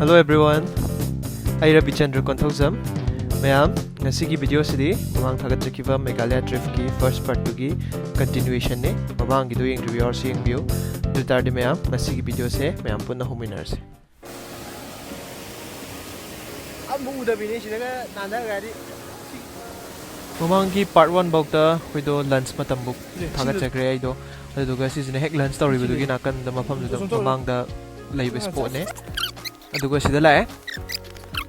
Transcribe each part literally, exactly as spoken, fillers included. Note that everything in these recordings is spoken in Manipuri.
Hello everyone, ꯑꯩ ꯔꯕꯤꯆꯟꯗ꯭ꯔ ꯀꯣꯟꯊꯧꯖꯝ꯫ ꯃꯌꯥꯝ, ꯉꯁꯤꯒꯤ ꯚꯤꯗꯤꯑꯣꯁꯤꯗꯤ ꯃꯃꯥꯡ ꯊꯥꯒꯠꯆꯈꯤꯕ ꯃꯦꯘꯥꯂꯌꯥ ꯇ꯭ꯔꯤꯞꯀꯤ ꯐꯥꯔꯁ ꯄꯥꯔꯠꯇꯨꯒꯤ ꯀꯟꯇꯤꯅ꯭ꯌꯨꯌꯦꯁꯟꯅꯤ꯫ ꯃꯃꯥꯡꯒꯤꯗꯣ ꯌꯦꯡꯗ꯭ꯔꯤꯕ ꯌꯥꯎꯔꯁꯨ ꯌꯦꯡꯕꯤꯌꯨ꯫ ꯑꯗꯨ ꯇꯥꯔꯗꯤ ꯃꯌꯥꯝ, ꯉꯁꯤꯒꯤ ꯚꯤꯗꯤꯑꯣꯁꯦ ꯃꯌꯥꯝ ꯄꯨꯟꯅ ꯍꯧꯃꯤꯟꯅꯔꯁꯤ꯫ ꯑꯃꯨꯛ ꯎꯗꯕꯤꯅꯦ ꯁꯤꯗꯒ ꯅꯥꯟꯊꯈ꯭ꯔꯗꯤ꯫ ꯃꯃꯥꯡꯒꯤ ꯄꯥꯔꯠ ꯋꯥꯟ ꯐꯥꯎꯗ ꯑꯩꯈꯣꯏꯗꯣ ꯂꯟꯁ ꯃꯇꯝꯕꯨ ꯊꯥꯒꯠꯆꯈ꯭ꯔꯦ ꯑꯩꯗꯣ꯫ ꯑꯗꯨꯗꯨꯒ ꯁꯤꯁꯤꯅ ꯍꯦꯛ ꯂꯟꯁ ꯇꯧꯔꯤꯕꯗꯨꯒꯤ ꯅꯥꯀꯟꯗ ꯃꯐꯝꯗꯨꯗ ꯃꯃꯥꯡꯗ ꯂꯩꯕ ꯁ꯭ꯄꯣꯠꯅꯦ꯫ ꯑꯗꯨꯒ ꯁꯤꯗ ꯂꯥꯛꯑꯦ꯫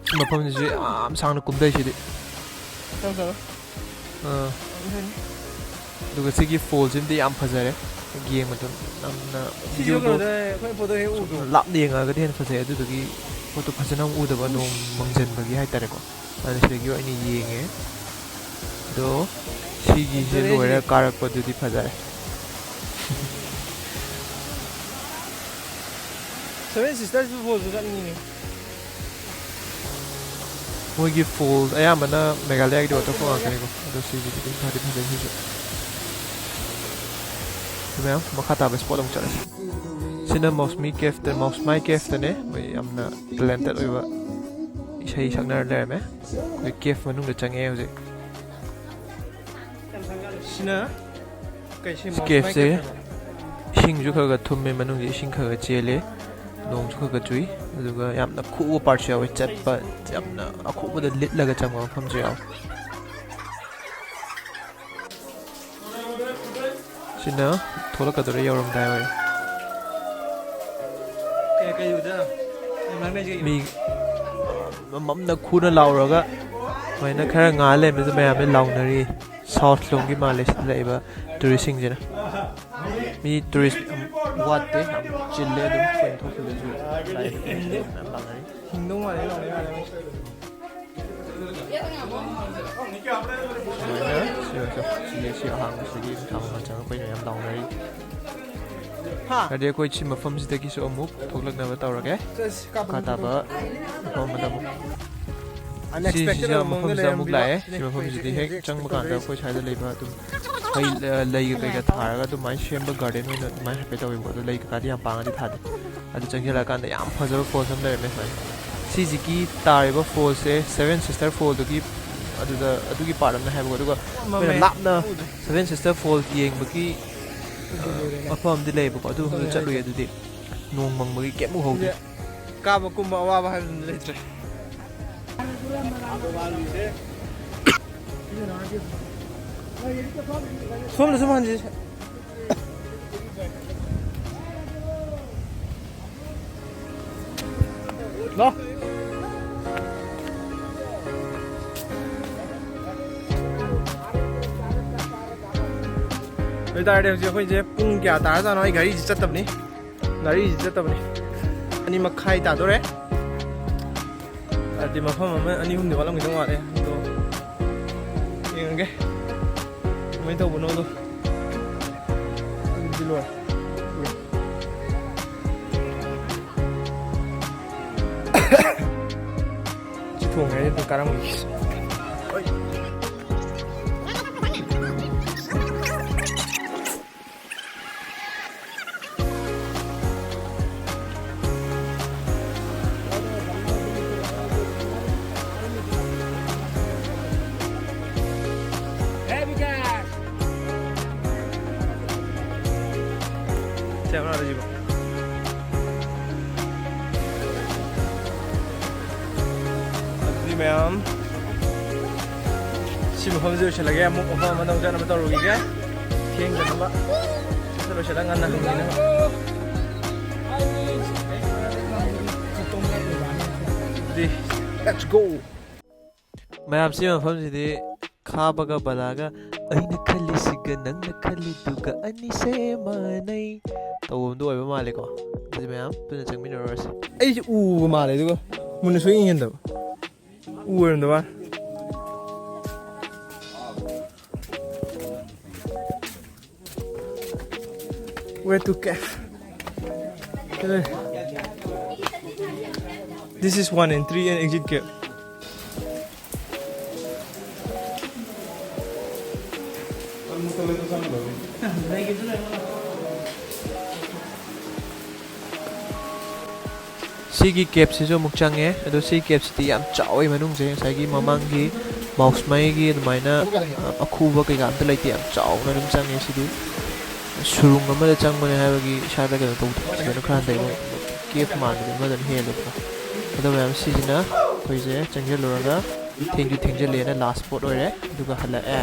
ꯁꯤ ꯃꯐꯝꯁꯤꯁꯨ ꯌꯥꯝ ꯁꯥꯡꯅ ꯀꯨꯝꯊꯩ ꯁꯤꯗꯤ꯫ ꯑꯥ꯫ ꯑꯗꯨꯒ ꯁꯤꯒꯤ ꯐꯣꯜꯁꯤꯃꯗꯤ ꯌꯥꯝ ꯐꯖꯔꯦ꯫ ꯌꯦꯡꯕꯗ ꯌꯥꯝꯅ ꯁꯤꯁꯨ ꯚ꯭ꯌꯨꯗꯣ ꯀꯩꯅꯣꯗ ꯑꯩꯈꯣꯏ ꯐꯣꯇꯣ ꯍꯦꯛ ꯎꯕꯗꯣ꯫ ꯂꯥꯞꯅ ꯌꯦꯡꯉꯒꯗꯤ ꯍꯦꯟꯅ ꯐꯖꯩ꯫ ꯑꯗꯨꯗꯨꯒꯤ ꯄꯣꯠꯇꯣ ꯐꯖꯅ ꯑꯃꯨꯛ ꯎꯗꯕ, ꯅꯣꯡ ꯃꯪꯁꯤꯟꯕꯒꯤ ꯍꯥꯏꯇꯥꯔꯦꯀꯣ꯫ ꯑꯗꯨꯅ ꯁꯤꯗꯒꯤ ꯑꯣꯏꯅ ꯌꯦꯡꯉꯦ꯫ ꯑꯗꯣ ꯁꯤꯒꯤꯁꯦ ꯐꯖꯔꯦ ꯂꯣꯏꯔ ꯁꯤꯗꯤ꯫ ꯀꯥꯔꯛꯄꯗꯨꯗꯤ ꯐꯖꯔꯦ꯫ ꯁꯚꯦꯟ ꯁꯤꯁꯇꯔꯁꯨ ꯐꯣꯜꯁꯨ ꯆꯠꯅꯤꯡꯉꯤꯅꯦ꯫ ꯃꯣꯏꯒꯤ ꯐꯣꯜ ꯑꯌꯥꯝꯕꯅ ꯃꯦꯘꯥꯂꯌꯥꯒꯤꯗꯤ ꯋꯥꯇꯔꯐꯣꯜ ꯉꯥꯛꯇꯅꯤꯀꯣ꯫ ꯑꯗꯣ ꯁꯤꯒꯤꯗꯤ ꯑꯗꯨꯝ ꯐꯗꯤ ꯐꯖꯩ ꯁꯤꯁꯨ꯫ ꯃꯌꯥꯝ ꯃꯈꯥ ꯇꯥꯕ ꯁ꯭ꯄꯣꯠ ꯑꯃꯨꯛ ꯆꯠꯂꯁꯤ꯫ ꯁꯤꯅ ꯃꯧꯁꯃꯤ ꯀꯦꯐꯇ, ꯃꯧꯁꯃꯥꯏ ꯀꯦꯐꯇꯅꯦ꯫ ꯃꯣꯏ ꯌꯥꯝꯅ ꯇꯦꯂꯦꯟꯇꯦꯠ ꯑꯣꯏꯕ ꯏꯁꯩ ꯁꯛꯅꯔ ꯂꯩꯔꯝꯃꯦ꯫ ꯑꯩꯈꯣꯏ ꯀꯦꯐ ꯃꯅꯨꯡꯗ ꯆꯪꯉꯛꯑꯦ ꯍꯧꯖꯤꯛ꯫ ꯁꯤꯅ ꯀꯩ ꯁꯤ ꯃꯧꯁꯃꯥꯏ ꯀꯦꯐꯁꯦ ꯀꯦꯐ ꯍꯥꯏꯕ? ꯏꯁꯤꯡꯁꯨ ꯈꯔ ꯈꯔ ꯊꯨꯝꯃꯦ, ꯃꯅꯨꯡꯁꯦ ꯏꯁꯤꯡ ꯈꯔ ꯈꯔ ꯆꯦꯜꯂꯦ, ꯅꯣꯡꯁꯨ ꯈꯔ ꯈꯔ ꯆꯨꯏ꯫ ꯑꯗꯨꯒ ꯌꯥꯝꯅ ꯈꯨꯕ ꯄꯥꯔꯠꯁꯨ ꯌꯥꯎꯋꯦ, ꯆꯠꯄ ꯌꯥꯝꯅ ꯑꯈꯨꯕꯗ ꯂꯤꯠꯂꯒ ꯆꯪꯕ ꯃꯐꯝꯁꯨ ꯌꯥꯎꯋꯦ꯫ ꯁꯤꯅ ꯊꯣꯛꯂꯛꯀꯗꯧꯔꯦ, ꯌꯧꯔꯝꯗꯥꯏ ꯑꯣꯏꯔꯦ꯫ ꯀꯩ, ꯀꯩ ꯎꯗꯣꯏꯅꯣ? ꯀꯩ ꯃꯔꯝ ꯂꯩꯒꯦ? ꯃꯤ ꯃꯝꯅ ꯈꯨꯅ ꯂꯥꯎꯔꯒ ꯁꯨꯃꯥꯏꯅ ꯈꯔ ꯉꯥ ꯂꯩꯔꯝꯕꯗꯨ ꯃꯌꯥꯝꯅ ꯂꯥꯎꯅꯔꯤ꯫ ꯁꯥꯎꯠ ꯂꯣꯝꯒꯤ ꯃꯥꯜꯂꯦ ꯁꯤꯗ ꯂꯩꯔꯤꯕ ꯇꯨꯔꯤꯁꯁꯤꯡꯁꯤꯅ꯫ ꯃꯤ ꯇꯨꯔꯤꯁ ꯌꯥꯝ ꯋꯥꯠꯇꯦ, ꯌꯥꯝ ꯆꯤꯜꯂꯦ꯫ ꯑꯗꯨꯝ ꯐꯣꯔꯦꯟ ꯊꯣꯛꯈꯤꯕꯗꯁꯨ ꯂꯥꯛꯑꯦ, ꯃꯌꯥꯝ ꯂꯥꯛꯅꯔꯤ꯫ ꯍꯤꯡꯗꯧ ꯃꯥꯜꯂꯦ, ꯂꯥꯎꯅꯩ ꯃꯥꯜꯂꯦ ꯃꯣꯏꯁꯦ꯫ ꯁꯨꯃꯥꯏꯅ ꯁꯤ ꯑꯣꯏꯔꯁꯨ ꯁꯤ, ꯁꯤ ꯑꯍꯥꯡꯕꯁꯤꯗꯒꯤ ꯅꯨꯡꯁꯥ ꯃꯉꯥꯜ ꯆꯪꯉꯛꯄꯩ ꯃꯌꯥꯝ ꯂꯥꯎꯅꯔꯤ꯫ ꯍꯥ? ꯑꯗꯩ ꯑꯩꯈꯣꯏ ꯁꯤ ꯃꯐꯝꯁꯤꯗꯒꯤꯁꯨ ꯑꯃꯨꯛ ꯊꯣꯛꯂꯛꯅꯕ ꯇꯧꯔꯒꯦ꯫ ꯆꯠꯁꯤ, ꯀꯥꯞꯄ ꯃꯈꯥ ꯇꯥꯕ ꯃꯐꯝ ꯑꯃꯗ ꯑꯃꯨꯛ꯫ ꯁꯤꯁꯤꯅ ꯃꯐꯝꯁꯤꯗ ꯑꯃꯨꯛ ꯂꯥꯛꯑꯦ꯫ ꯁꯤ ꯃꯐꯝꯁꯤꯗꯤ ꯍꯦꯛ ꯆꯪꯕ ꯀꯥꯟꯗ ꯑꯩꯈꯣꯏ ꯁ꯭ꯋꯥꯏꯗ ꯂꯩꯕ ꯑꯗꯨꯝ ꯍꯩ, ꯑ, ꯂꯩꯒ ꯀꯩꯒ ꯊꯥꯔꯒ ꯑꯗꯨꯃꯥꯏꯅ ꯁꯦꯝꯕ ꯒꯥꯔꯗꯦꯟ ꯑꯣꯏꯅ ꯑꯗꯨꯃꯥꯏꯅ ꯍꯥꯏꯐꯦꯠ ꯇꯧꯋꯦꯕꯀꯣ꯫ ꯑꯗꯣ ꯂꯩ ꯀꯩꯀꯥꯗꯤ ꯌꯥꯝ ꯄꯥꯡꯉꯗꯤ ꯊꯥꯗꯦ꯫ ꯑꯗꯨ ꯆꯪꯁꯤꯜꯂꯛꯑꯀꯥꯟꯗ ꯌꯥꯝ ꯐꯖꯕ ꯐꯣꯜꯁ ꯑꯃ ꯂꯩꯔꯝꯃꯦ ꯁꯨꯃꯥꯏꯅ꯫ ꯁꯤꯁꯤꯒꯤ ꯇꯥꯔꯤꯕ ꯐꯣꯜꯁꯦ ꯁꯚꯦꯟ ꯁꯤꯁꯇꯔ ꯐꯣꯜꯗꯨꯒꯤ ꯑꯗꯨꯗ, ꯑꯗꯨꯒꯤ ꯄꯥꯔꯠ ꯑꯃꯅ ꯍꯥꯏꯕꯀꯣ꯫ ꯑꯗꯨꯒ ꯑꯩꯈꯣꯏꯅ ꯂꯥꯞꯅ ꯁꯚꯦꯟ ꯁꯤꯁꯇꯔ ꯐꯣꯜ ꯌꯦꯡꯕꯒꯤ, ꯑ, ꯃꯐꯝ ꯑꯃꯗꯤ ꯂꯩꯌꯦꯕꯀꯣ꯫ ꯑꯗꯨ ꯃꯐꯝꯗ ꯆꯠꯂꯨꯏ꯫ ꯑꯗꯨꯗꯤ ꯅꯣꯡ ꯃꯪꯕꯒꯤ ꯀꯩꯝ ꯎꯍꯧꯗꯦ꯫ ꯀꯥꯕ ꯀꯨꯝꯕ ꯑꯋꯥꯕ ꯍꯥꯏꯕꯗꯨꯗꯤ ꯂꯩꯇ꯭ꯔꯦ꯫ ꯁꯣꯝꯗ ꯁꯨꯝ ꯍꯟꯁꯤ꯫ ꯂꯥꯎ꯫ ꯑꯗꯨ ꯑꯣꯏꯇꯥꯔꯗꯤ ꯍꯧꯖꯤꯛ ꯑꯩꯈꯣꯏꯁꯦ ꯄꯨꯡ ꯀꯌꯥ ꯇꯥꯔꯖꯥꯠꯅꯣ? ꯑꯩ ꯒꯥꯔꯤꯁꯤ ꯆꯠꯇꯕꯅꯤ꯫ ꯒꯥꯔꯤꯁꯤ ꯆꯠꯇꯕꯅꯤ꯫ ꯑꯅꯤ ꯃꯈꯥꯏ ꯇꯥꯗꯣꯔꯦ꯫ ꯑꯗꯨꯗꯤ ꯃꯐꯝ ꯑꯃ ꯑꯅꯤ ꯑꯍꯨꯝꯗꯤ ꯋꯥꯠꯂꯝꯈꯤꯗꯧ ꯃꯥꯜꯂꯦ꯫ ꯑꯗꯣ ꯌꯦꯡꯉꯒꯦ ꯀꯃꯥꯏꯅ ꯇꯧꯕꯅꯣꯗꯣ꯫ ꯑꯗꯨꯗꯤ ꯂꯣꯏꯔꯦ꯫ ꯁꯤ ꯊꯣꯡ ꯍꯥꯏꯔꯗꯤ ꯑꯗꯨꯝ ꯀꯥꯔꯝꯈꯤꯒꯦ꯫ ꯑꯗꯨꯗꯤ ꯃꯌꯥꯝ, ꯁꯤ ꯃꯐꯝꯁꯤ ꯂꯣꯏꯁꯤꯜꯂꯒꯦ꯫ ꯑꯃꯨꯛ ꯃꯐꯝ ꯑꯃꯗ ꯑꯃꯨꯛ ꯆꯠꯅꯕ ꯇꯧꯔꯨꯈꯤꯒꯦ꯫ ꯊꯦꯡꯗꯅꯕ꯫ ꯁꯤꯗ ꯂꯣꯏꯁꯤꯜꯂꯒ ꯉꯟꯅ ꯍꯟꯈꯤꯅꯕ꯫ ꯑꯗꯨꯗꯤ, let's go! ꯃꯌꯥꯝ, ꯁꯤ ꯃꯐꯝꯁꯤꯗꯤ ꯈꯥꯕꯒ ꯕꯂꯥꯒ "ꯑꯩꯅ ꯈꯜꯂꯤꯁꯤꯒ ꯅꯪꯅ ꯈꯜꯂꯤꯗꯨꯒ ꯑꯅꯤꯁꯦ ꯃꯥꯟꯅꯩ" ꯇꯧꯐꯝꯗꯣ ꯑꯣꯏꯕ ꯃꯥꯜꯂꯦꯀꯣ꯫ ꯑꯗꯨꯗꯤ ꯃꯌꯥꯝ ꯄꯨꯟꯅ ꯆꯪꯃꯤꯟꯅꯔꯨꯔꯁꯤ꯫ ꯑꯩꯁꯦ ꯎꯕ ꯃꯥꯜꯂꯦ, ꯑꯗꯨꯒ ꯃꯨꯟꯅ ꯁꯨꯡꯌꯦꯡ ꯌꯦꯡꯗꯕ꯫ ꯎ ꯑꯣꯏꯔꯝꯗꯕ꯫ Where to cave? This is one entry and exit cave. ꯁꯤꯒꯤ ꯀꯦꯞꯁꯤꯁꯨ ꯑꯃꯨꯛ ꯆꯪꯉꯦ꯫ ꯑꯗꯣ ꯁꯤ ꯀꯦꯞꯁꯤꯗꯤ ꯌꯥꯝ ꯆꯥꯎꯋꯦ, ꯃꯅꯨꯡꯁꯦ ꯉꯁꯥꯏꯒꯤ ꯃꯃꯥꯡꯒꯤ ꯃꯥꯎꯁ ꯃꯩꯒꯤ ꯑꯗꯨꯃꯥꯏꯅ, ꯑ, ꯑꯈꯨꯕ ꯀꯩꯀꯥ ꯑꯝꯇ ꯂꯩꯇꯦ, ꯌꯥꯝ ꯆꯥꯎꯅ ꯑꯗꯨꯝ ꯆꯪꯉꯦ꯫ ꯁꯤꯗꯤ ꯁꯨꯔꯨꯡ ꯑꯃꯗ ꯆꯪꯕꯅꯦ ꯍꯥꯏꯕꯒꯤ ꯏꯁꯥꯗ ꯀꯩꯅꯣ ꯇꯧꯕꯗꯣ, ꯁꯤꯗꯅ ꯈꯔ ꯍꯟꯊꯩꯕ, ꯀꯦꯞ ꯃꯥꯟꯕꯗꯤ ꯑꯃꯗꯅ ꯍꯦꯜꯂꯦꯕꯀꯣ꯫ ꯑꯗꯣ ꯃꯌꯥꯝ ꯁꯤꯁꯤꯅ ꯑꯩꯈꯣꯏꯁꯦ ꯆꯪꯁꯤꯜꯂꯨꯔꯒ ꯊꯦꯡꯁꯨ ꯊꯦꯡꯖꯤꯜꯂꯦꯅ ꯂꯥꯁ ꯁ꯭ꯄꯣꯠ ꯑꯣꯏꯔꯦ꯫ ꯑꯗꯨꯒ ꯍꯜꯂꯛꯑꯦ꯫